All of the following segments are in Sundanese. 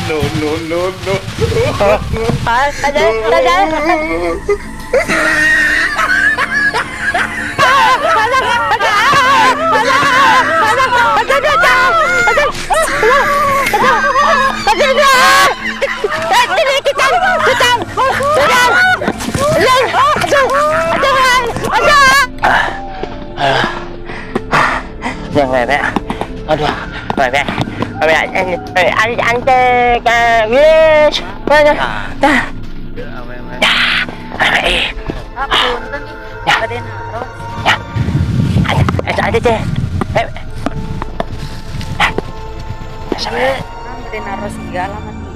No, no, no, no.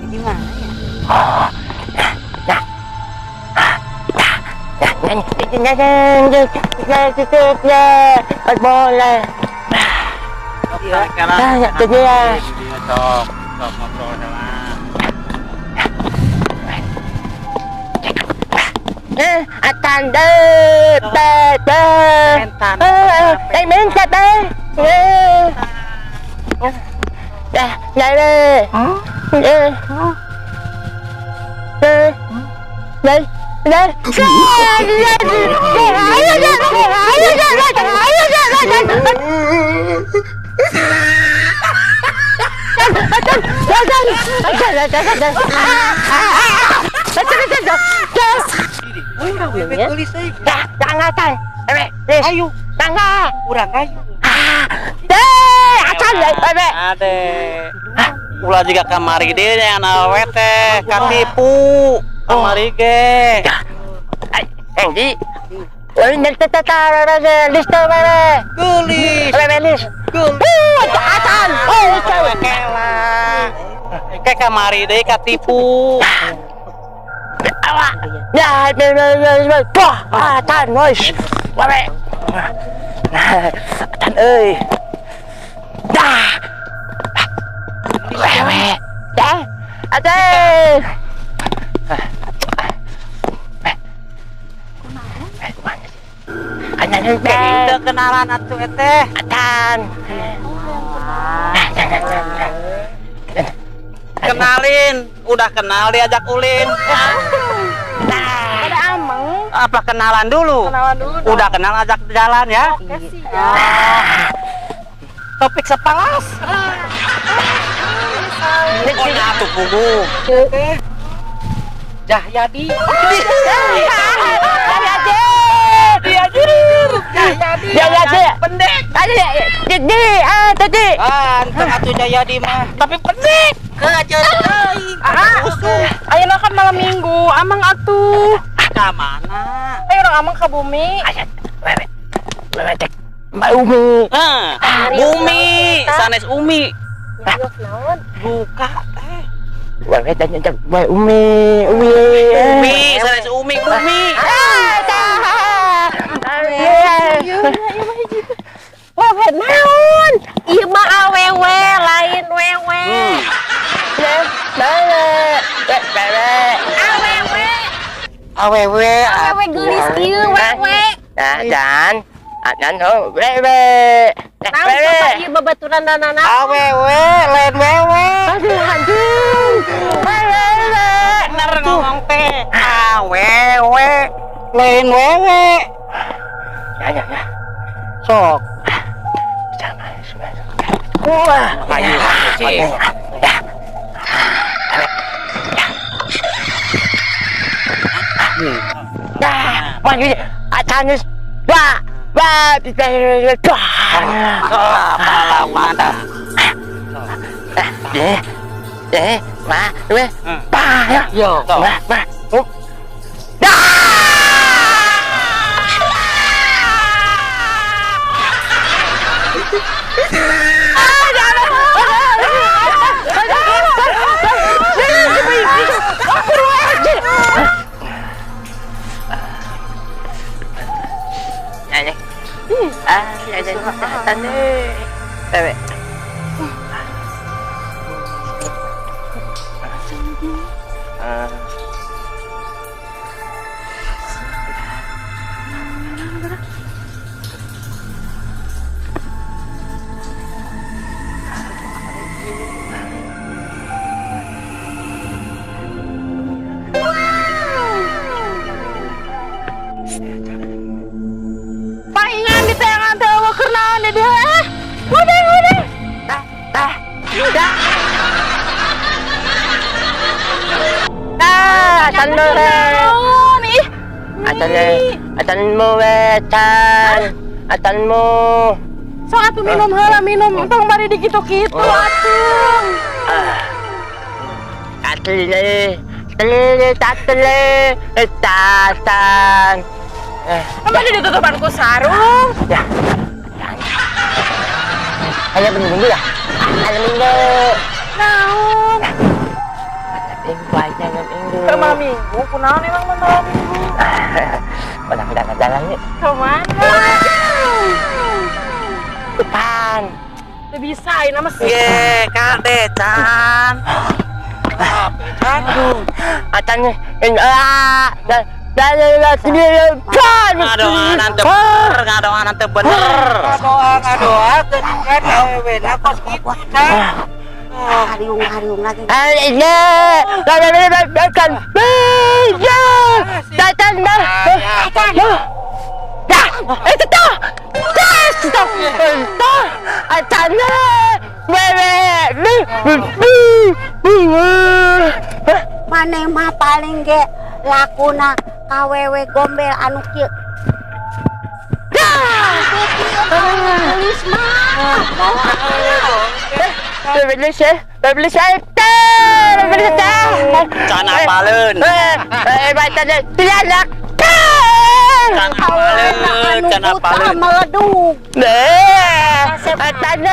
Di mana ya? Ayo, tangga, urang ayo. Ade. Ulah juga kamari deui yang awe teh katipu kamari ge. Engdi. Geulis. Geulis. Kela. Ke kamari deui katipu. Ya, atan, wis. Wae. Atan euy. Dah. Wewe. Dah. Atan. Teu kenalan atuh teh. Atan. Kenalin, udah kenal diajak ulin. Ada ameng. Apa kenalan dulu? Kenalan dulu. Dong. Udah kenal ajak jalan ya. Oke siap. Topik sepalas. Oh, nah tuh pugu. Jahyadi. Jahyadi. Jahyadi. Pendek. Jadi, ah tadi. Ah, entar atuh Jahyadi mah. Tapi pendek. Keajeun teuing. Ayeuna kan malam Minggu, amang atuh. Ka mana? Ayo urang amang ka bumi. Wewe. Wewe cek. Mbak Umi. Ah, Bumi, sanes Umi. Nyarios naon? Buka teh. Wewe tanya cek Mbak Umi, Umi. Umi, sanes Umi, Bumi. Wewe naon? Ieu mah awewe lain wewe. Awewe. Awewe. Awewe geulis ieu wewe. Dan dan oh wewe. Naon coba ieu babaturan danana? Awewe lain wewe. Aduh anjing. Wewe. Bener ngomong teh. Awewe lain wewe. Ya ya ya. Sok. Sama sama. Wah, ayo. Ya. Dah, maju atanus. Wah, wah, mantap. Eh, ma, we, pa, ya. Yo, ma, ma. Ah, ada acan eh. Wewe. Ah. Paingan di teangan teh eueuh keur naon di dieu eh. Udah, udah. Ah, ah, ah. Ah, acan mo eh. Naon ih. Acan eh. Acan mo eh, acan. Acan mo. Sok atuh minum heula minum tong bari dikitu-kitu atuh. Atli, atli, atli, tatan. Eh, Apa ditutupan ku sarung? ya. Ayo minggu ya. Ayo minggu. Naon? Minggu aja minggu. Ke malam minggu, kunaon emang malam minggu? Orang jalan-jalan nih. Kemana? Depan. Teu bisa ini mah sih. Ge, kade can. Aduh. Acan ini ah dan dan dan dan Ngadoanan teu bener, ngadoanan teu bener. Ngadoa ngadoa kan awewe na kos kitu can. Hariung-hariung lagi. Ini dan dan dan kan bisa datang dah dah itu tuh dah stop tuh acan Maneh mah paling ge lakuna kawewe gombel anu kieu. Gelis mah. Beli sih, beli sih, beli sih. Can apaleun. Eh, baca deh, tidak Can apaleun, can Anu buta apaleun. meledug. Deh, acan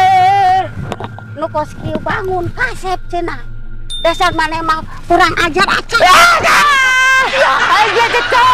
Nu kos kieu bangun kasep cenah. Dasar maneh mah kurang ajar acan. Aja gitu.